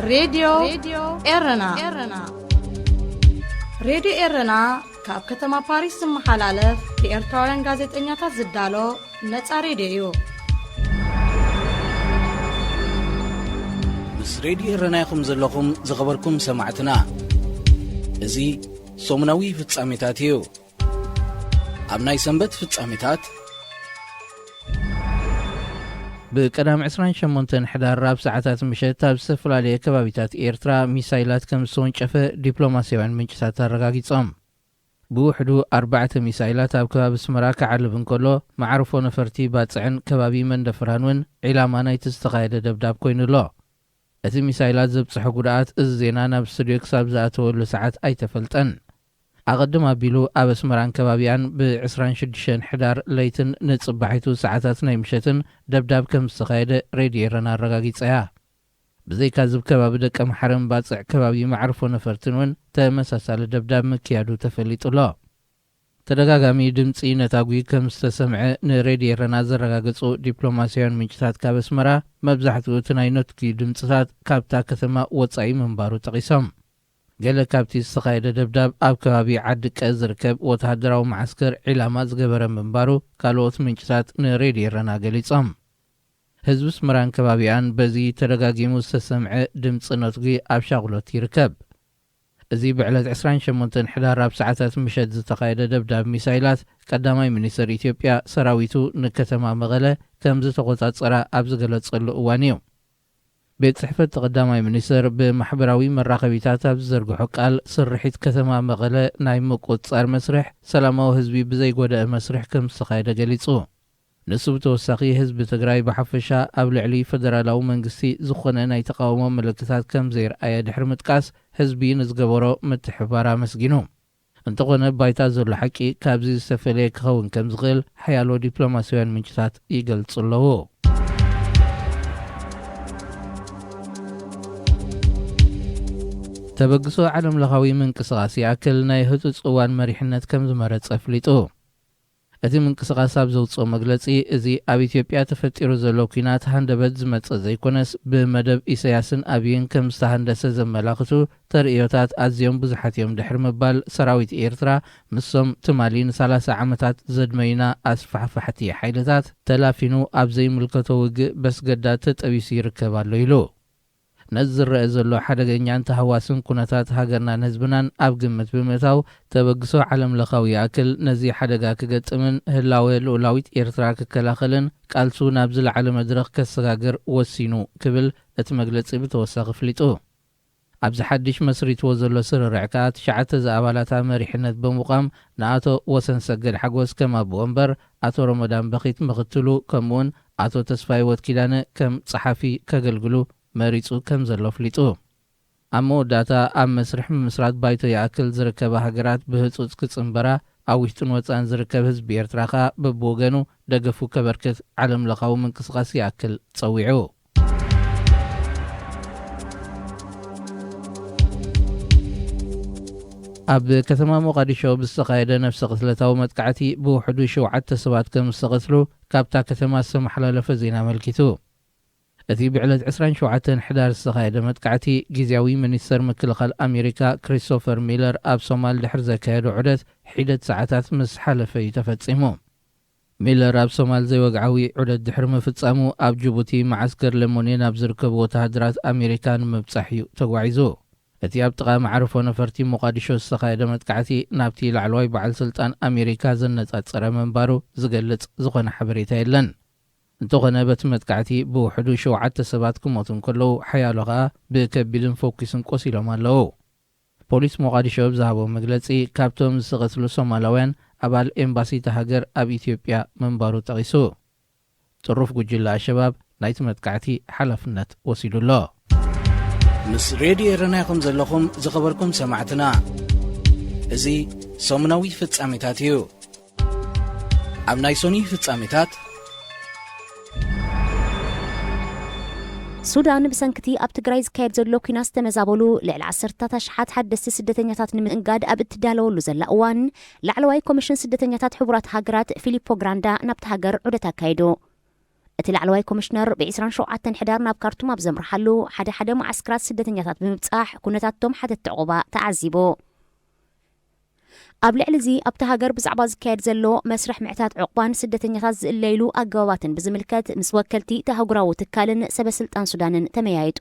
ሬድዮ ኤረና። ሬድዮ ኤረና ካብ ከተማ ፓሪስ ዝመሓላለፍ ብኤርትራውያን ጋዜጠኛታት ዝዳሎ ነጻ ሬድዮ እዩ። ምስ ሬድዮ ኤረና ኢኹም ዘለኹም ዝኸበርኩም ሰማዕትና። እዚ ሰሙናዊ ፍጻሜታት እዩ። ኣብ ናይ ሰንበት ፍጻሜታት፣ ብቀዳም ዕስራን ሸሞንተን ሕዳር ኣብ ሰዓታት ምሸት ኣብ ዝተፈላለየ ከባቢታት ኤርትራ ሚሳይላት ከም ዝተወንጨፈ ዲፕሎማስያውያን ምንጭታት ኣረጋጊጾም። ብውሕዱ ኣርባዕተ ሚሳይላት ኣብ ከባቢ ኣስመራ ክዓልብ እንከሎ፣ መዓርፎ ነፈርቲ ባጽዕን ከባቢ መንደፈራን እውን ዒላማ ናይቲ ዝተኻየደ ደብዳብ ኮይኑ ኣሎ። እቲ ሚሳይላት ዘብጽሖ ጉድኣት እዚ ዜና ናብ ስቱድዮ ክሳብ ዝኣተወሉ ሰዓት ኣይተፈልጠን። ኣቐድም ኣቢሉ ኣብ ኣስመራን ከባቢኣን ብ ዕስራን ሽዱሽተን ሕዳር ለይትን ንጽባሒቱ ሰዓታት ናይ ምሸትን ደብዳብ ከም ዝተኻየደ ሬድዮ ኤረና ኣረጋጊጻ እያ። ብዘይካ ዝብ ከባቢ ደቀ ምሓረን ባጽዕ ከባቢ መዓርፎ ነፈርትን እውን ተመሳሳሊ ደብዳብ ምክያዱ ተፈሊጡ ኣሎ። ተደጋጋሚ ድምጺ ነታጒ ከም ዝተሰምዐ ንሬድዮ ኤረና ዘረጋገጹ ዲፕሎማስያውያን ምንጭታት ካብ ኣስመራ፣ መብዛሕትኡ እቲ ናይ ነትጒ ድምጽታት ካብታ ከተማ ወጻኢ ምንባሩ ጠቒሶም። ገለ ካብቲ ዝተኻየደ ደብዳብ ኣብ ከባቢ ዓዲ ቀ ዝርከብ ወተሃደራዊ መዓስከር ዒላማ ዝገበረ ምንባሩ ካልኦት ምንጭታት ንሬድዮ ኤረና ገሊጾም። ህዝቢ ኣስመራን ከባቢኣን በዚ ተደጋጊሙ ዝተሰምዐ ድምጺ ነትጒ ኣብ ሻቕሎት ይርከብ። እዚ ብዕለት ዕስራን ሸሞንተን ሕዳር ኣብ ሰዓታት ምሸት ዝተኻየደ ደብዳብ ሚሳይላት፣ ቀዳማይ ሚኒስተር ኢትዮጵያ ሰራዊቱ ንከተማ መቐለ ከም ዝተቖጻጸራ ኣብ ዝገለጸሉ እዋን እዩ። ቤት ጽሕፈት ቀዳማይ ሚኒስተር ብማሕበራዊ መራኸቢታት ኣብ ዝዘርግሖ ቃል፣ ስርሒት ከተማ መቐለ ናይ ምቁጽጻር መስርሕ ሰላማዊ ህዝቢ ብዘይጎደአ መስርሕ ከም ዝተኻየደ ገሊጹ። ንሱ ብተወሳኺ፣ ህዝቢ ትግራይ ብሓፈሻ ኣብ ልዕሊ ፈደራላዊ መንግስቲ ዝኾነ ናይ ተቓውሞ ምልክታት ከም ዘየርኣየ ድሕሪ ምጥቃስ፣ ህዝቢ ንዝገበሮ ምትሕብባር ኣመስጊኑ። እንተኾነ፣ ባይታ ዘሎ ሓቂ ካብዚ ዝተፈለየ ክኸውን ከም ዝኽእል ሓያሎ ዲፕሎማስያውያን ምንጭታት ይገልጹ ኣለዉ። ተበግሶ ዓለምለኻዊ ምንቅስቓስ ይኣክል ናይ ህጹጽ እዋን መሪሕነት ከም ዝመረጸ ኣፍሊጡ። እቲ ምንቅስቓስ ኣብ ዘውጽኦ መግለጺ፣ እዚ ኣብ ኢትዮጵያ ተፈጢሩ ዘሎ ኲናት ሃንደበት ዝመጸ ዘይኮነስ፣ ብመደብ ኢሳያስን ኣብይን ከም ዝተሃንደሰ ዘመላኽቱ ተርእዮታት ኣዝዮም ብዙሓት እዮም ድሕሪ ምባል፣ ሰራዊት ኤርትራ፣ ምስቶም ትማሊ ንሰላሳ ዓመታት ዘድመዩና ኣስፋሕፋሕቲ ሓይልታት ተላፊኑ ኣብ ዘይምልከቶ ውግእ በስገዳድ ተጠቢሱ ይርከብ ኣሎ ኢሉ። ነዚ ዝረአ ዘሎ ሓደገኛን ተሃዋስን ኩነታት ሃገርናን ህዝብናን ኣብ ግምት ብምእታው፣ ተበግሶ ዓለምለኻዊ ይኣክል ነዚ ሓደጋ ክገጥምን ህላወ ልኡላዊት ኤርትራ ክከላኸልን ቃልሱ ናብ ዝለዓለ መድረኽ ከሰጋግር ወሲኑ ክብል እቲ መግለጺ ብተወሳኺ ኣፍሊጡ። ኣብዚ ሓድሽ መስሪትዎ ዘሎ ስርርዕ ከኣ ትሽዓተ ዝኣባላታ መሪሕነት ብምቋም ንኣቶ ወሰን ሰገድ ሓጎስ ከም ኣቦ ወንበር፣ ኣቶ ረመዳን በኺት ምኽትሉ፣ ከምኡውን ኣቶ ተስፋ ህይወት ኪዳነ ከም ጸሓፊ ከገልግሉ መሪጹ ከም ዘሎ ኣፍሊጡ። ኣብ መወዳእታ ኣብ መስርሕ ምምስራት ባይቶ ይኣክል ዝርከባ ሃገራት ብህጹጽ ክጽንበራ፣ ኣብ ውሽጥን ወጻእን ዝርከብ ህዝቢ ኤርትራ ከኣ በብወገኑ ደገፉ ከበርክት ዓለምለኻዊ ምንቅስቓስ ይኣክል ጸዊዑ። ኣብ ከተማ ሞቓዲሾ ብዝተኻየደ ነፍሰ ቅትለታዊ መጥቃዕቲ ብውሕዱ ሸውዓተ ሰባት ከም ዝተቐትሉ ካብታ ከተማ ዝተመሓላለፈ ዜና ኣመልኪቱ። እቲ ብዕለት ዕስራን ሸውዓተን ሕዳር ዝተኻየደ መጥቃዕቲ፣ ግዝያዊ ሚኒስተር ምክልኻል ኣሜሪካ ክሪስቶፈር ሚለር ኣብ ሶማል ድሕሪ ዘካየዶ ዑደት ሒደት ሰዓታት ምስ ሓለፈ እዩ ተፈጺሙ። ሚለር ኣብ ሶማል ዘይወግዓዊ ዑደት ድሕሪ ምፍጻሙ፣ ኣብ ጅቡቲ መዓስከር ለሞኔን ኣብ ዝርከቡ ወተሃደራት ኣሜሪካ ንምብጻሕ እዩ ተጓዒዙ። እቲ ኣብ ጥቓ መዓርፎ ነፈርቲ ሞቓዲሾ ዝተኻየደ መጥቃዕቲ ናብቲ ላዕለዋይ በዓል ስልጣን ኣሜሪካ ዘነጻጸረ ምንባሩ ዝገልጽ ዝኾነ ሓበሬታ የለን። እንተኾነ፣ በቲ መጥቃዕቲ ብውሕዱ ሸውዓተ ሰባት ክሞቱ እንከለዉ፣ ሓያሎ ኸኣ ብከቢድን ፈኲስን ቆሲሎም ኣለዉ። ፖሊስ ሞቓዲሾ ኣብ ዝሃቦ መግለጺ፣ ካብቶም ዝተቐትሉ ሶማላውያን፣ ኣባል ኤምባሲ እታ ሃገር ኣብ ኢትዮጵያ ምንባሩ ጠቒሱ። ጥሩፍ ጉጅለ ኣሸባብ ናይቲ መጥቃዕቲ ሓላፍነት ወሲዱ ኣሎ። ምስ ሬድዮ ኤረና ኢኹም ዘለኹም ዝኸበርኩም ሰማዕትና። እዚ ሰሙናዊ ፍጻሜታት እዩ። ኣብ ናይ ሶኒ ፍጻሜታት፣ ሱዳን ብሰንክቲ ኣብ ትግራይ ዝካየድ ዘሎ ኲናት ዝተመዛበሉ ልዕሊ ዓሰርታት ኣሽሓት ሓደስቲ ስደተኛታት ንምእንጋድ ኣብ እትዳለወሉ ዘላ እዋን፣ ላዕለዋይ ኮሚሽን ስደተኛታት ሕቡራት ሃገራት ፊሊፖ ግራንዳ ናብቲ ሃገር ዑደት ኣካይዱ። እቲ ላዕለዋይ ኮሚሽነር ብ ዕስራን ሸውዓተን ሕዳር ናብ ካርቱም ኣብ ዘምርሓሉ፣ ሓደ ሓደ መዓስከራት ስደተኛታት ብምብጻሕ ኩነታቶም ሓተትቲ ዕቑባ ተዓዚቡ። ኣብ ልዕሊ እዚ ኣብቲ ሃገር ብዛዕባ ዝካየድ ዘሎ መስርሕ ምዕታት ዕቑባን ስደተኛታት ዝእለይሉ ኣገባባትን ብዝምልከት ምስ ወከልቲ እቲ ኣህጉራዊ ትካልን ሰበ ስልጣን ሱዳንን ተመያይጡ።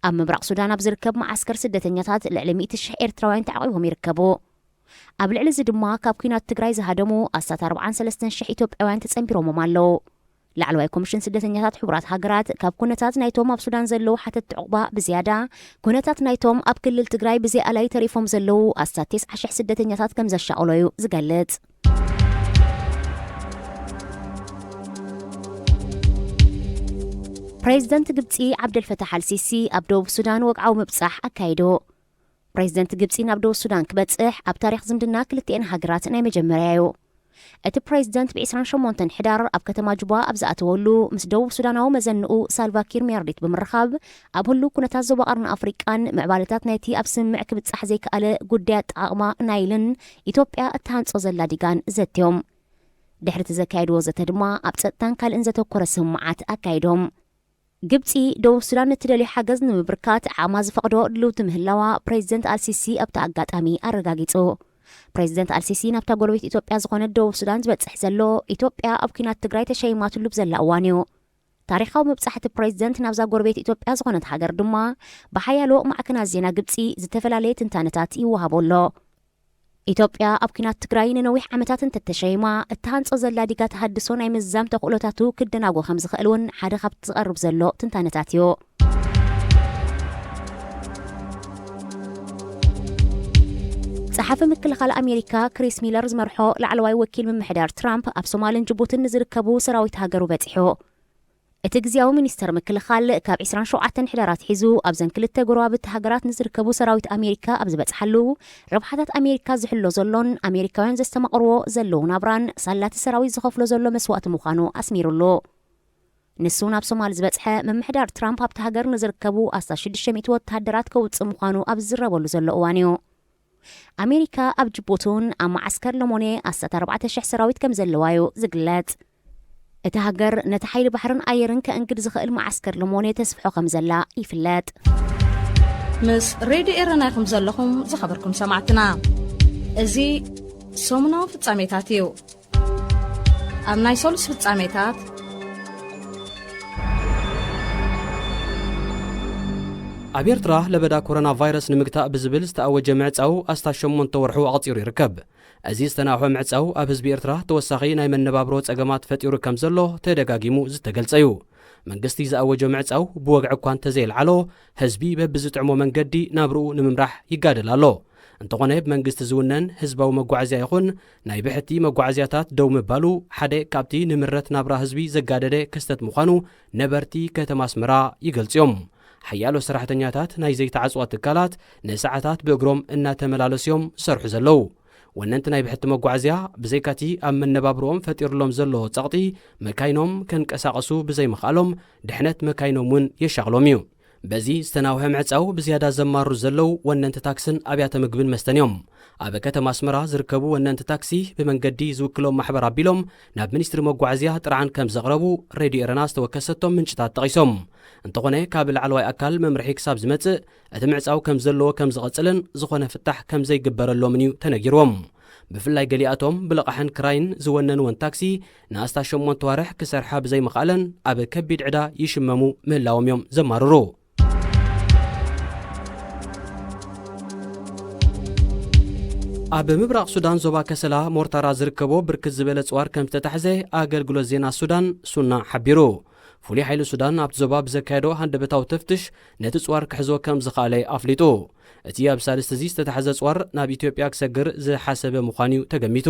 ኣብ ምብራቕ ሱዳን ኣብ ዝርከብ መዓስከር ስደተኛታት ልዕሊ ሚእቲ ሽሕ ኤርትራውያን ተዓቒቦም ይርከቡ። ኣብ ልዕሊ እዚ ድማ ካብ ኲናት ትግራይ ዝሃደሙ ኣስታት ኣርባዓን ሰለስተን ሽሕ ኢትዮጵያውያን ተጸንቢሮሞም ኣለዉ። ላዕለዋይ ኮሚሽን ስደተኛታት ሕቡራት ሃገራት ካብ ኩነታት ናይቶም ኣብ ሱዳን ዘለዉ ሓተትቲ ዕቑባ ብዝያዳ፣ ኩነታት ናይቶም ኣብ ክልል ትግራይ ብዘይ ኣላይ ተሪፎም ዘለዉ ኣስታት ተስዓ ሽሕ ስደተኛታት ከም ዘሻቕሎ እዩ ዝገልጽ። ፕሬዚደንት ግብጺ ዓብደልፈታሕ ኣልሲሲ ኣብ ደቡብ ሱዳን ወግዓዊ ምብጻሕ ኣካይዱ። ፕሬዚደንት ግብጺ ናብ ደቡብ ሱዳን ክበጽሕ ኣብ ታሪኽ ዝምድና ክልቲኤን ሃገራት ናይ መጀመርያ እዩ። እቲ ፕሬዚደንት ብ ዕስራን ሸሞንተን ሕዳር ኣብ ከተማ ጁባ ኣብ ዝኣተወሉ፣ ምስ ደቡብ ሱዳናዊ መዘንኡ ሳልቫ ኪር ሚያርዲት ብምርኻብ፣ ኣብ ህሉው ኩነታት ዞባ ቀርኒ ኣፍሪቃን ምዕባለታት ናይቲ ኣብ ስምምዕ ክብጻሕ ዘይከኣለ ጉዳይ ኣጠቓቕማ ናይልን ኢትዮጵያ እትሃንጾ ዘላ ዲጋን ዘትዮም። ድሕሪ እቲ ዘካየድዎ ዘተ ድማ ኣብ ጸጥታን ካልእን ዘተኮረ ስምምዓት ኣካይዶም። ግብጺ፣ ደቡብ ሱዳን እትደልዮ ሓገዝ ንምብርካት ዓቕማ ዝፈቕዶ ድልውቲ ምህላዋ ፕሬዚደንት ኣልሲሲ ኣብቲ ኣጋጣሚ ኣረጋጊጹ። ፕሬዚደንት ኣልሲሲ ናብታ ጎረቤት ኢትዮጵያ ዝኾነት ደቡብ ሱዳን ዝበጽሕ ዘሎ፣ ኢትዮጵያ ኣብ ኲናት ትግራይ ተሸይማትሉ ብዘላ እዋን እዩ። ታሪኻዊ ምብጻሕ እቲ ፕሬዚደንት ናብዛ ጎረቤት ኢትዮጵያ ዝኾነት ሃገር ድማ ብሓያሎ ማዕከናት ዜና ግብጺ ዝተፈላለየ ትንታነታት ይወሃቦ ኣሎ። ኢትዮጵያ ኣብ ኲናት ትግራይ ንነዊሕ ዓመታት እንተተሸይማ፣ እትሃንጾ ዘላ ዲጋ ተሃድሶ ናይ ምዝዛም ተኽእሎታቱ ክደናጎ ከም ዝኽእል እውን ሓደ ካብቲ ዝቐርብ ዘሎ ትንታነታት እዩ። ጸሓፊ ምክልኻል ኣሜሪካ ክሪስ ሚለር ዝመርሖ ላዕለዋይ ወኪል ምምሕዳር ትራምፕ ኣብ ሶማልን ጅቡትን ንዝርከቡ ሰራዊት ሃገሩ በጺሑ። እቲ ግዝያዊ ሚኒስተር ምክልኻል ካብ ዕስራን ሸውዓተን ሕዳር ኣትሒዙ ኣብዘን ክልተ ጎረባብቲ ሃገራት ንዝርከቡ ሰራዊት ኣሜሪካ ኣብ ዝበጽሓሉ፣ ረብሓታት ኣሜሪካ ዝሕሎ ዘሎን ኣሜሪካውያን ዘስተማቕርዎ ዘለዉ ናብራን ሳላቲ ሰራዊት ዝኸፍሎ ዘሎ መስዋእቲ ምዃኑ ኣስሚሩሉ። ንሱ ናብ ሶማል ዝበጽሐ ምምሕዳር ትራምፕ ኣብቲ ሃገር ንዝርከቡ ኣስታት ሽዱሽተ ሚእቲ ወተሃደራት ከውጽእ ምዃኑ ኣብ ዝዝረበሉ ዘሎ እዋን እዩ። ኣሜሪካ ኣብ ጅቡቲ እውን ኣብ መዓስከር ለሞኔ ኣስታት ኣርባዕተ ሽሕ ሰራዊት ከም ዘለዋ እዩ ዝግለጽ። እታ ሃገር ነቲ ሓይሊ ባሕርን ኣየርን ከእንግድ ዝኽእል መዓስከር ለሞኔ ተስፍሖ ከም ዘላ ይፍለጥ። ምስ ሬድዮ ኤረና ኢኹም ዘለኹም ዝኸበርኩም ሰማዕትና። እዚ ሰሙናዊ ፍጻሜታት እዩ። ኣብ ናይ ሰሉስ ፍጻሜታት፣ ኣብ ኤርትራ ለበዳ ኮሮና ቫይረስ ንምግታእ ብዝብል ዝተኣወጀ ምዕጻው ኣስታት ሸሞንተ ወርሑ ኣቕጺሩ ይርከብ። እዚ ዝተናውሐ ምዕጻው ኣብ ህዝቢ ኤርትራ ተወሳኺ ናይ መነባብሮ ጸገማት ፈጢሩ ከም ዘሎ ተደጋጊሙ ዝተገልጸ እዩ። መንግስቲ ዝኣወጆ ምዕጻው ብወግዒ እኳ እንተዘየልዓሎ፣ ህዝቢ በብዝጥዕሞ መንገዲ ናብርኡ ንምምራሕ ይጋደል ኣሎ። እንተኾነ፣ ብመንግስቲ ዝውነን ህዝባዊ መጓዓዝያ ይኹን ናይ ብሕቲ መጓዓዝያታት ደው ምባሉ ሓደ ካብቲ ንምረት ናብራ ህዝቢ ዘጋደደ ክስተት ምዃኑ ነበርቲ ከተማ ኣስመራ ይገልጹ እዮም። ሓያሎ ሰራሕተኛታት ናይ ዘይተዓጽዋ ትካላት ንሰዓታት ብእግሮም እናተመላለሱ እዮም ዝሰርሑ ዘለዉ። ወነንቲ ናይ ብሕቲ መጓዓዝያ፣ ብዘይካቲ ኣብ መነባብሮኦም ፈጢሩሎም ዘሎ ጸቕጢ፣ መካይኖም ከንቀሳቐሱ ብዘይምኽኣሎም፣ ድሕነት መካይኖም እውን የሻቕሎም እዩ። በዚ ዝተናውሐ ምዕጻው ብዝያዳ ዘማርሩ ዘለዉ ወነንቲ ታክስን ኣብያተ ምግብን መስተን እዮም። ኣብ ከተማ ኣስመራ ዝርከቡ ወነንቲ ታክሲ ብመንገዲ ዝውክሎም ማሕበር ኣቢሎም ናብ ሚኒስትሪ መጓዓዝያ ጥርዓን ከም ዘቕረቡ ሬድዮ ኤረና ዝተወከሰቶም ምንጭታት ጠቒሶም። እንተኾነ፣ ካብ ላዕለዋይ ኣካል መምርሒ ክሳብ ዝመጽእ፣ እቲ ምዕጻው ከም ዘለዎ ከም ዝቐጽልን ዝኾነ ፍታሕ ከም ዘይግበረሎምን እዩ ተነጊርዎም። ብፍላይ ገሊኣቶም ብልቓሕን ክራይን ዝወነንወን ታክሲ ንኣስታት ሸሞንተ ዋርሕ ክሰርሓ ብዘይምኽኣለን ኣብ ከቢድ ዕዳ ይሽመሙ ምህላዎም እዮም ዘማርሩ። ኣብ ምብራቕ ሱዳን ዞባ ከሰላ ሞርታራ ዝርከቦ ብርክት ዝበለ ጽዋር ከም ዝተታሕዘ ኣገልግሎት ዜና ሱዳን ሱና ሓቢሩ። ፍሉይ ሓይሊ ሱዳን ኣብቲ ዞባ ብዘካየዶ ሃንደበታዊ ተፍትሽ ነቲ ጽዋር ክሕዞ ከም ዝኸኣለ ኣፍሊጡ። እቲ ኣብ ሳልስቲ እዚ ዝተታሕዘ ጽዋር ናብ ኢትዮጵያ ክሰግር ዝሓሰበ ምዃኑ እዩ ተገሚቱ።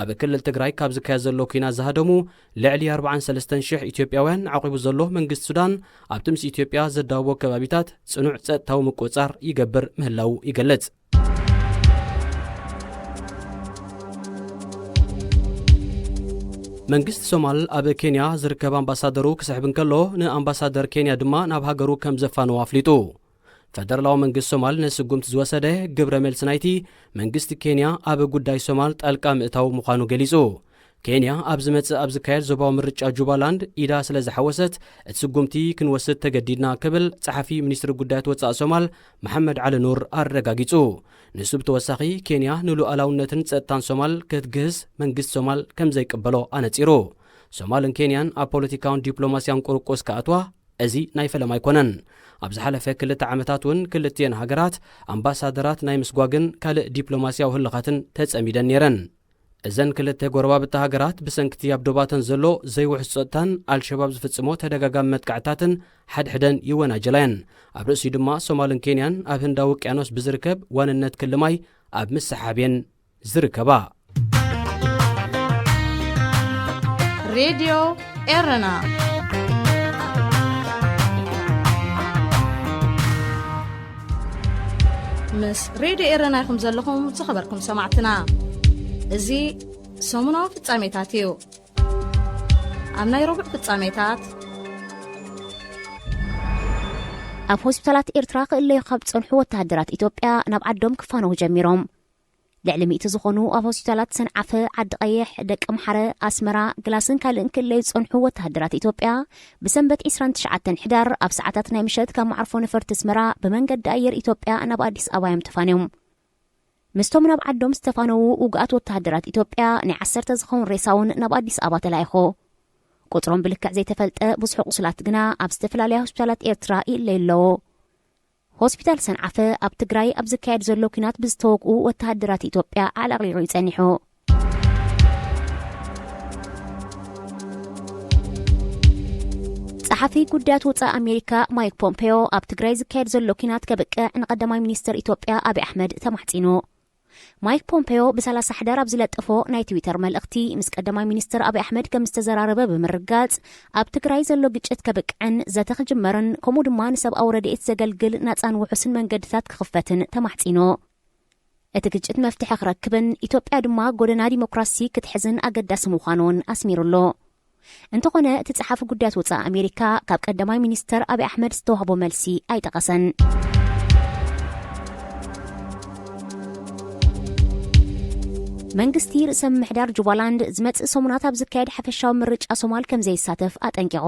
ኣብ ክልል ትግራይ ካብ ዝካየድ ዘሎ ኲናት ዝሃደሙ ልዕሊ ኣርባዓን ሰለስተን ሽሕ ኢትዮጵያውያን ዓቒቡ ዘሎ መንግስቲ ሱዳን፣ ኣብቲ ምስ ኢትዮጵያ ዘዳውቦ ከባቢታት ጽኑዕ ጸጥታዊ ምቁጽጻር ይገብር ምህላዉ ይገልጽ። መንግስቲ ሶማል ኣብ ኬንያ ዝርከብ ኣምባሳደሩ ክስሕብ እንከሎ፣ ንኣምባሳደር ኬንያ ድማ ናብ ሃገሩ ከም ዘፋነዎ ኣፍሊጡ። ፈደራላዊ መንግስቲ ሶማል ነዚ ስጉምቲ ዝወሰደ ግብረ መልሲ ናይቲ መንግስቲ ኬንያ ኣብ ጉዳይ ሶማል ጣልቃ ምእታው ምዃኑ ገሊጹ። ኬንያ ኣብ ዝመጽእ ኣብ ዝካየድ ዞባዊ ምርጫ ጁባላንድ ኢዳ ስለ ዝሓወሰት፣ እቲ ስጉምቲ ክንወስድ ተገዲድና ክብል ጸሓፊ ሚኒስትሪ ጉዳያት ወጻኢ ሶማል መሓመድ ዓሊ ኑር ኣረጋጊጹ። ንሱ ብተወሳኺ፣ ኬንያ ንሉኣላውነትን ጸጥታን ሶማል ክትግህስ መንግስቲ ሶማል ከም ዘይቅበሎ ኣነጺሩ። ሶማልን ኬንያን ኣብ ፖለቲካውን ዲፕሎማስያውን ቁርቁስ ክኣትዋ እዚ ናይ ፈለማ ኣይኮነን። ኣብ ዝሓለፈ ክልተ ዓመታት እውን ክልቲኤን ሃገራት ኣምባሳደራት ናይ ምስጓግን ካልእ ዲፕሎማስያዊ ህልኻትን ተጸሚደን ነይረን። እዘን ክልተ ጎረባብቲ ሃገራት ብሰንክቲ ኣብ ዶባተን ዘሎ ዘይውሑስ ጸጥታን ኣልሸባብ ዝፍጽሞ ተደጋጋሚ መጥቃዕታትን ሓድሕደን ይወናጀላየን። ኣብ ርእሲኡ ድማ ሶማልን ኬንያን ኣብ ህንዳዊ ውቅያኖስ ብዝርከብ ዋንነት ክሊ ማይ ኣብ ምስሓብ እየን ዝርከባ። ሬድዮ ኤረና ምስ ሬድዮ ኤረና ኢኹም ዘለኹም ዝኸበርኩም ሰማዕትና። እዚ ሰሙናዊ ፍጻሜታት እዩ። ኣብ ናይ ረቡዕ ፍጻሜታት ኣብ ሆስፒታላት ኤርትራ ክእለዩ ካብ ዝጸንሑ ወተሃደራት ኢትዮጵያ ናብ ዓዶም ክፋነዉ ጀሚሮም። ልዕሊ ሚእቲ ዝኾኑ ኣብ ሆስፒታላት ሰንዓፈ፣ ዓዲ ቀይሕ፣ ደቂ ምሓረ፣ ኣስመራ፣ ግላስን ካልእን ክእለዩ ዝጸንሑ ወተሃደራት ኢትዮጵያ ብሰንበት ዕስራን ትሽዓተን ሕዳር ኣብ ሰዓታት ናይ ምሸት ካብ መዓርፎ ነፈርቲ ኣስመራ ብመንገዲ ኣየር ኢትዮጵያ ናብ ኣዲስ ኣበባ እዮም ተፋንዮም። ምስቶም ናብ ዓዶም ዝተፋነዉ ውጉኣት ወተሃደራት ኢትዮጵያ ናይ ዓሰርተ ዝኸውን ሬሳ እውን ናብ ኣዲስ ኣበባ ተላኢኹ። ቁጽሮም ብልክዕ ዘይተፈልጠ ብዙሕ ቁስላት ግና ኣብ ዝተፈላለያ ሆስፒታላት ኤርትራ ይእለዩ ኣለዉ። ሆስፒታል ሰንዓፈ ኣብ ትግራይ ኣብ ዝካየድ ዘሎ ኲናት ብዝተወግኡ ወተሃደራት ኢትዮጵያ ኣዕለቕሊቑ እዩ ጸኒሑ። ጸሓፊ ጉዳያት ወጻኢ ኣሜሪካ ማይክ ፖምፔዮ ኣብ ትግራይ ዝካየድ ዘሎ ኲናት ከብቅዕ ንቀዳማይ ሚኒስትር ኢትዮጵያ ኣብይ ኣሕመድ ተማሕጺኑ። ማይክ ፖምፔዮ ብ30 ሕዳር ኣብ ዝለጠፎ ናይ ትዊተር መልእኽቲ፣ ምስ ቀዳማይ ሚኒስትር ኣብይ ኣሕመድ ከም ዝተዘራረበ ብምርጋጽ፣ ኣብ ትግራይ ዘሎ ግጭት ከብቅዕን ዘተ ክጅመርን ከምኡ ድማ ንሰብኣዊ ረድኤት ዘገልግል ናጻን ውሑስን መንገድታት ክኽፈትን ተማሕጺኑ። እቲ ግጭት መፍትሒ ክረክብን ኢትዮጵያ ድማ ጎደና ዲሞክራሲ ክትሕዝን ኣገዳሲ ምዃኑ እውን ኣስሚሩሉ። እንተኾነ እቲ ጸሓፊ ጉዳያት ወጻኢ ኣሜሪካ ካብ ቀዳማይ ሚኒስተር ኣብይ ኣሕመድ ዝተዋህቦ መልሲ ኣይጠቐሰን። መንግስቲ ርእሰ ምምሕዳር ጁባላንድ ዝመጽእ ሰሙናት ኣብ ዝካየድ ሓፈሻዊ ምርጫ ሶማል ከም ዘይሳተፍ ኣጠንቂቑ።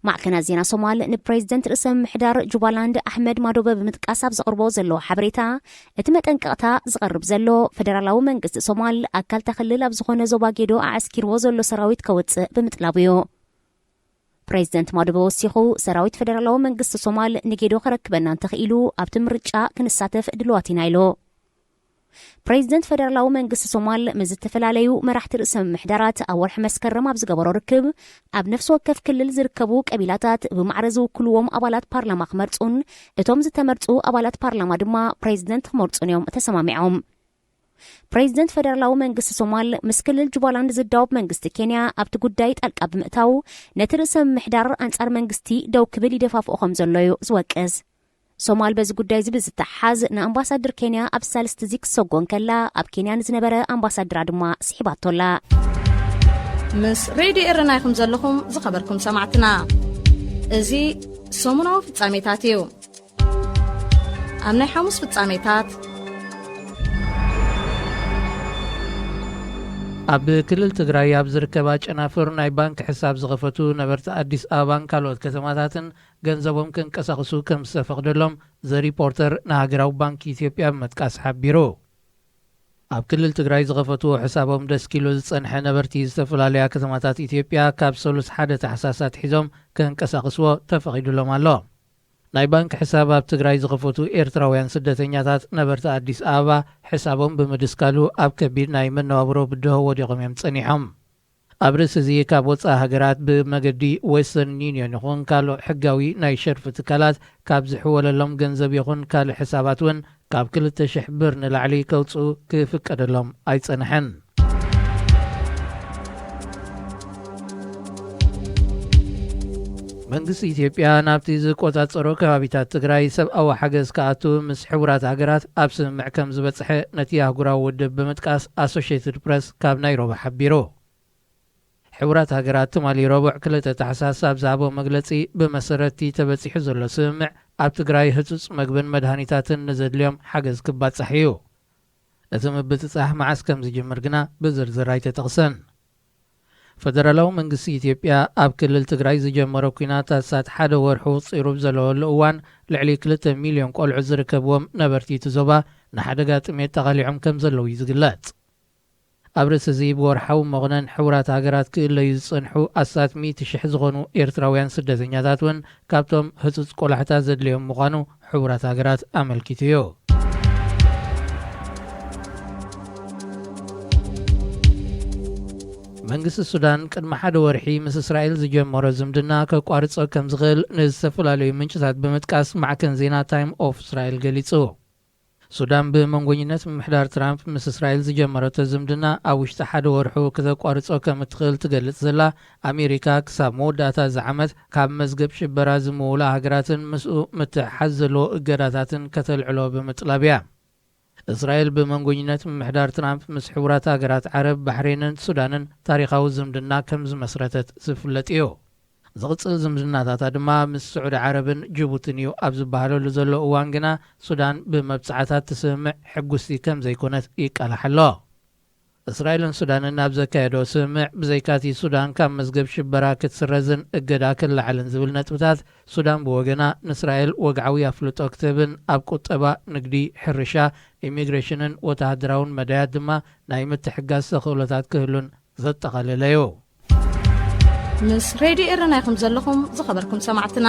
ማዕከናት ዜና ሶማል ንፕሬዚደንት ርእሰ ምምሕዳር ጁባላንድ ኣሕመድ ማዶበ ብምጥቃስ ኣብ ዘቕርቦ ዘለዎ ሓበሬታ፣ እቲ መጠንቀቕታ ዝቐርብ ዘሎ ፈደራላዊ መንግስቲ ሶማል ኣካልታ ክልል ኣብ ዝኾነ ዞባ ጌዶ ኣዕስኪርዎ ዘሎ ሰራዊት ከውጽእ ብምጥላቡ እዩ። ፕሬዚደንት ማዶበ ወሲኹ፣ ሰራዊት ፈደራላዊ መንግስቲ ሶማል ንጌዶ ከረክበና እንተኽኢሉ ኣብቲ ምርጫ ክንሳተፍ ድልዋት ኢና ኢሉ። ፕሬዚደንት ፈደራላዊ መንግስቲ ሶማል ምስ ዝተፈላለዩ መራሕቲ ርእሰ ምምሕዳራት ኣብ ወርሒ መስከረም ኣብ ዝገበሮ ርክብ፣ ኣብ ነፍሲ ወከፍ ክልል ዝርከቡ ቀቢላታት ብማዕረ ዝውክልዎም ኣባላት ፓርላማ ክመርጹን እቶም ዝተመርጹ ኣባላት ፓርላማ ድማ ፕሬዚደንት ክመርጹን እዮም ተሰማሚዖም። ፕሬዚደንት ፈደራላዊ መንግስቲ ሶማል ምስ ክልል ጁባላንድ ዝዳወብ መንግስቲ ኬንያ ኣብቲ ጉዳይ ጣልቃ ብምእታው፣ ነቲ ርእሰ ምምሕዳር ኣንጻር መንግስቲ ደው ክብል ይደፋፍኦ ከም ዘሎ እዩ ዝወቅስ። ሶማል በዚ ጉዳይ እዚ ብዝተሓሓዝ ንኣምባሳደር ኬንያ ኣብ ሳልስቲ እዚ ክትሰጎ እንከላ፣ ኣብ ኬንያ ንዝነበረ ኣምባሳደራ ድማ ስሒባቶ ኣላ። ምስ ሬድዮ ኤረና ኢኹም ዘለኹም ዝኸበርኩም ሰማዕትና። እዚ ሰሙናዊ ፍጻሜታት እዩ። ኣብ ናይ ሓሙስ ፍጻሜታት ኣብ ክልል ትግራይ ኣብ ዝርከባ ጨናፍር ናይ ባንክ ሕሳብ ዝኸፈቱ ነበርቲ ኣዲስ ኣበባን ካልኦት ከተማታትን ገንዘቦም ከንቀሳቕሱ ከም ዝተፈቕደሎም ዘ ሪፖርተር ንሃገራዊ ባንክ ኢትዮጵያ ብምጥቃስ ሓቢሩ። ኣብ ክልል ትግራይ ዝኸፈትዎ ሕሳቦም ደስኪሉ ዝጸንሐ ነበርቲ ዝተፈላለያ ከተማታት ኢትዮጵያ ካብ ሰሉስ ሓደ ታሕሳስ ኣትሒዞም ከንቀሳቕስዎ ተፈቒዱሎም ኣሎ። ናይ ባንክ ሕሳብ ኣብ ትግራይ ዝኸፈቱ ኤርትራውያን ስደተኛታት ነበርቲ ኣዲስ ኣበባ ሕሳቦም ብምድስካሉ ኣብ ከቢድ ናይ መነባብሮ ብድሆ ወዲቖም እዮም ጸኒሖም። ኣብ ርእሲ እዚ ካብ ወጻኢ ሃገራት ብመገዲ ዌስተርን ዩኒዮን ይኹን ካልእ ሕጋዊ ናይ ሸርፊ ትካላት ካብ ዝሕወለሎም ገንዘብ ይኹን ካልእ ሕሳባት እውን ካብ ክልተ ሽሕ ብር ንላዕሊ ከውጽኡ ክፍቀደሎም ኣይጸንሐን። መንግስቲ ኢትዮጵያ ናብቲ ዝቆጻጸሮ ከባቢታት ትግራይ ሰብኣዊ ሓገዝ ክኣቱ ምስ ሕቡራት ሃገራት ኣብ ስምምዕ ከም ዝበጽሐ ነቲ ኣህጉራዊ ውድብ ብምጥቃስ ኣሶሽየትድ ፕረስ ካብ ናይሮቢ ሓቢሩ። ሕቡራት ሃገራት ትማሊ ረቡዕ ክልተ ታሕሳስ ኣብ ዝሃቦ መግለጺ፣ ብመሰረት እቲ ተበጺሑ ዘሎ ስምምዕ ኣብ ትግራይ ህጹጽ መግብን መድሃኒታትን ንዘድልዮም ሓገዝ ክባጻሕ እዩ። እቲ ምብጽጻሕ መዓስ ከም ዝጅምር ግና ብዝርዝር ኣይተጠቕሰን። ፈደራላዊ መንግስቲ ኢትዮጵያ ኣብ ክልል ትግራይ ዝጀመሮ ኲናት ኣሳት ሓደ ወርሑ ፂሩ ብዘለወሉ እዋን፣ ልዕሊ ክልተ ሚልዮን ቆልዑ ዝርከብዎም ነበርቲ እቲ ዞባ ንሓደጋ ጥሜት ተቓሊዖም ከም ዘለዉ እዩ ዝግለጽ። ኣብ ርእሲ እዚ፣ ብወርሓዊ መቑነን ሕቡራት ሃገራት ክእለዩ ዝጸንሑ ኣሳት ሚእቲ ሽሕ ዝኾኑ ኤርትራውያን ስደተኛታት እውን ካብቶም ህጹጽ ቆላሕታ ዘድልዮም ምዃኑ ሕቡራት ሃገራት ኣመልኪቱ እዩ። መንግስቲ ሱዳን ቅድሚ ሓደ ወርሒ ምስ እስራኤል ዝጀመሮ ዝምድና ከቋርጾ ከም ዝኽእል ንዝተፈላለዩ ምንጭታት ብምጥቃስ ማዕከን ዜና ታይም ኦፍ እስራኤል ገሊጹ። ሱዳን ብመንጎኝነት ምምሕዳር ትራምፕ ምስ እስራኤል ዝጀመረቶ ዝምድና ኣብ ውሽጢ ሓደ ወርሑ ክተቋርጾ ከም እትኽእል ትገልጽ ዘላ ኣሜሪካ፣ ክሳብ መወዳእታ እዚ ዓመት ካብ መዝገብ ሽበራ ዝምውላ ሃገራትን ምስኡ ምትሕሓዝ ዘለዎ እገዳታትን ከተልዕሎ ብምጥላብ እያ። እስራኤል ብመንጎኝነት ምምሕዳር ትራምፕ ምስ ሕቡራት ሃገራት ዓረብ፣ ባሕሬንን ሱዳንን ታሪኻዊ ዝምድና ከም ዝመስረተት ዝፍለጥ እዩ። ዝቕጽል ዝምድናታታ ድማ ምስ ስዑዲ ዓረብን ጅቡትን እዩ ኣብ ዝበሃለሉ ዘሎ እዋን ግና፣ ሱዳን ብመብጽዓታት ትስምምዕ ሕጉስቲ ከም ዘይኮነት ይቃላሕ ኣሎ። እስራኤልን ሱዳንን ኣብ ዘካየዶ ስምምዕ፣ ብዘይካቲ ሱዳን ካብ መዝገብ ሽበራ ክትስረዝን እገዳ ክለዓልን ዝብል ነጥብታት፣ ሱዳን ብወገና ንእስራኤል ወግዓዊ ኣፍልጦ ክትህብን ኣብ ቁጠባ፣ ንግዲ፣ ሕርሻ፣ ኢሚግሬሽንን ወተሃደራውን መዳያት ድማ ናይ ምትሕጋዝ ተኽእሎታት ክህሉን ዘጠቓለለ እዩ። ምስ ሬድዮ ኤረና ኢኹም ዘለኹም ዝኸበርኩም ሰማዕትና።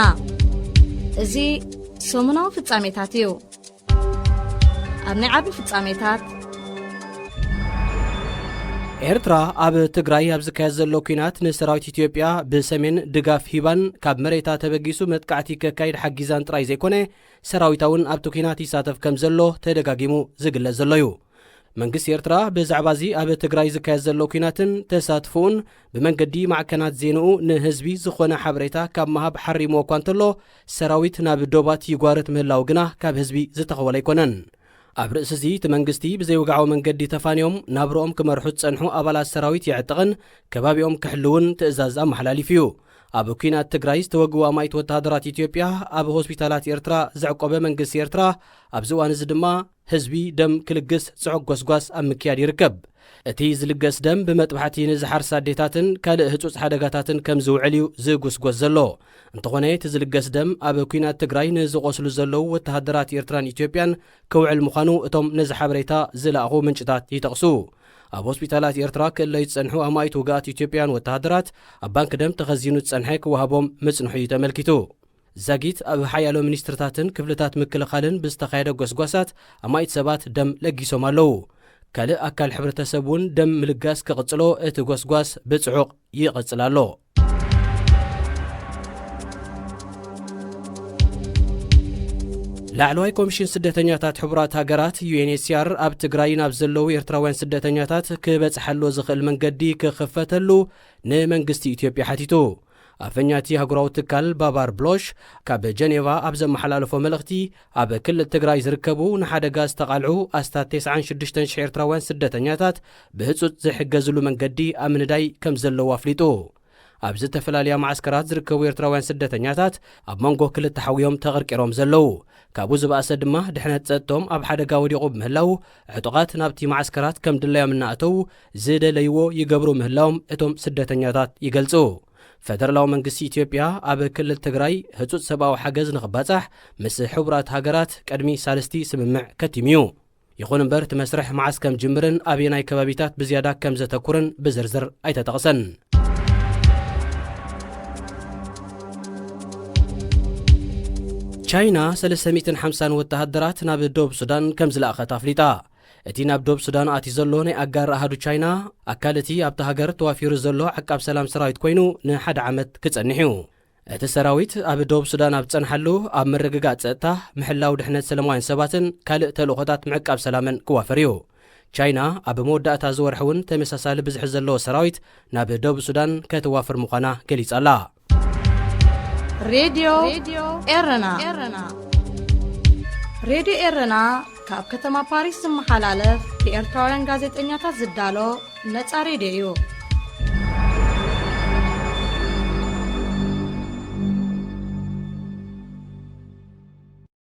እዚ ሰሙናዊ ፍጻሜታት እዩ። ኣብ ናይ ዓቢ ፍጻሜታት፣ ኤርትራ ኣብ ትግራይ ኣብ ዝካየድ ዘሎ ኲናት ንሰራዊት ኢትዮጵያ ብሰሜን ድጋፍ ሂባን ካብ መሬታ ተበጊሱ መጥቃዕቲ ከካይድ ሓጊዛን ጥራይ ዘይኮነ፣ ሰራዊታ እውን ኣብቲ ኲናት ይሳተፍ ከም ዘሎ ተደጋጊሙ ዝግለጽ ዘሎ እዩ። መንግስቲ ኤርትራ ብዛዕባ እዚ ኣብ ትግራይ ዝካየድ ዘሎ ኲናትን ተሳትፎኡን ብመንገዲ ማዕከናት ዜንኡ ንህዝቢ ዝኾነ ሓበሬታ ካብ ምሃብ ሓሪምዎ እኳ እንተሎ፣ ሰራዊት ናብ ዶባት ይጓርት ምህላው ግና ካብ ህዝቢ ዝተኸወለ ኣይኮነን። ኣብ ርእሲ እዚ፣ እቲ መንግስቲ ብዘይወግዓዊ መንገዲ ተፋንዮም ናብርኦም ክመርሑ ዝጸንሑ ኣባላት ሰራዊት የዕጥቕን ከባቢኦም ክሕልውን ትእዛዝ ኣመሓላሊፉ እዩ። ኣብ ኲናት ትግራይ ዝተወግኡ ኣማኢት ወተሃደራት ኢትዮጵያ ኣብ ሆስፒታላት ኤርትራ ዘዕቆበ መንግስቲ ኤርትራ፣ ኣብዚ እዋን እዚ ድማ ህዝቢ ደም ክልግስ ጽዑቕ ጎስጓስ ኣብ ምክያድ ይርከብ። እቲ ዝልገስ ደም ብመጥባሕቲ ንዝሓርሳ ኣዴታትን ካልእ ህጹጽ ሓደጋታትን ከም ዝውዕል እዩ ዝጉስጎስ ዘሎ። እንተኾነ፣ እቲ ዝልገስ ደም ኣብ ኲናት ትግራይ ንዝቖስሉ ዘለዉ ወተሃደራት ኤርትራን ኢትዮጵያን ክውዕል ምዃኑ እቶም ነዚ ሓበሬታ ዝለኣኹ ምንጭታት ይጠቕሱ። ኣብ ሆስፒታላት ኤርትራ ክእለዩ ዝጸንሑ ኣማኢት ውግኣት ኢትዮጵያውያን ወተሃደራት፣ ኣብ ባንክ ደም ተኸዚኑ ዝጸንሐ ክወሃቦም ምጽንሑ እዩ ተመልኪቱ። ዛጊት ኣብ ሓያሎ ሚኒስትርታትን ክፍልታት ምክልኻልን ብዝተኻየደ ጎስጓሳት ኣማኢት ሰባት ደም ለጊሶም ኣለዉ። ካልእ ኣካል ሕብረተሰብ እውን ደም ምልጋስ ክቕጽሎ እቲ ጎስጓስ ብጽዑቕ ይቕጽል ኣሎ። ላዕለዋይ ኮሚሽን ስደተኛታት ሕቡራት ሃገራት፣ ዩ ኤን ኤች ሲ ኣር፣ ኣብ ትግራይ ናብ ዘለዉ ኤርትራውያን ስደተኛታት ክበጽሓሉ ዝኽእል መንገዲ ክኽፈተሉ ንመንግስቲ ኢትዮጵያ ሓቲቱ። ኣፈኛቲ ኣህጉራዊ ትካል ባባር ብሎሽ ካብ ጀኔቫ ኣብ ዘመሓላለፎ መልእኽቲ፣ ኣብ ክልል ትግራይ ዝርከቡ ንሓደጋ ዝተቓልዑ ኣስታት ተስዓን ሽዱሽተን ሽሕ ኤርትራውያን ስደተኛታት ብህጹጽ ዝሕገዝሉ መንገዲ ኣብ ምንዳይ ከም ዘለዉ ኣፍሊጡ። ኣብ ዝተፈላለያ መዓስከራት ዝርከቡ ኤርትራውያን ስደተኛታት ኣብ መንጎ ክልተ ሓውዮም ተቐርቂሮም ዘለዉ። ካብኡ ዝበኣሰ ድማ ድሕነት ጸጥቶም ኣብ ሓደጋ ወዲቑ ብምህላው፣ ዕጡቓት ናብቲ መዓስከራት ከም ድላዮም እናኣተዉ ዝደለይዎ ይገብሩ ምህላዎም እቶም ስደተኛታት ይገልጹ። ፈደራላዊ መንግስቲ ኢትዮጵያ ኣብ ክልል ትግራይ ህጹጽ ሰብኣዊ ሓገዝ ንኽባጻሕ ምስ ሕቡራት ሃገራት ቅድሚ ሳልስቲ ስምምዕ ከቲሙ እዩ። ይኹን እምበር፣ እቲ መስርሕ መዓስ ከም ጅምርን ኣበየናይ ከባቢታት ብዝያዳ ከም ዘተኩርን ብዝርዝር ኣይተጠቕሰን። ቻይና ሰለስተ ሚእትን ሓምሳን ወተሃደራት ናብ ደቡብ ሱዳን ከም ዝለኣኸት ኣፍሊጣ። እቲ ናብ ደቡብ ሱዳን ኣትዩ ዘሎ ናይ ኣጋር ኣሃዱ ቻይና፣ ኣካል እቲ ኣብታ ሃገር ተዋፊሩ ዘሎ ዓቃብ ሰላም ሰራዊት ኮይኑ፣ ንሓደ ዓመት ክጸንሕ እዩ። እቲ ሰራዊት ኣብ ደቡብ ሱዳን ኣብ ዝጸንሓሉ፣ ኣብ ምርግጋእ ጸጥታ፣ ምሕላው ድሕነት ሰላማውያን ሰባትን ካልእ ተልእኾታት ምዕቃብ ሰላምን ክዋፈር እዩ። ቻይና ኣብ መወዳእታ እዚ ወርሒ እውን ተመሳሳሊ ብዝሒ ዘለዎ ሰራዊት ናብ ደቡብ ሱዳን ከተዋፍር ምዃና ገሊጻ ኣላ። ሬድዮ ኤረና። ሬድዮ ኤረና ካብ ከተማ ፓሪስ ዝመሓላለፍ ብኤርትራውያን ጋዜጠኛታት ዝዳሎ ነጻ ሬድዮ እዩ።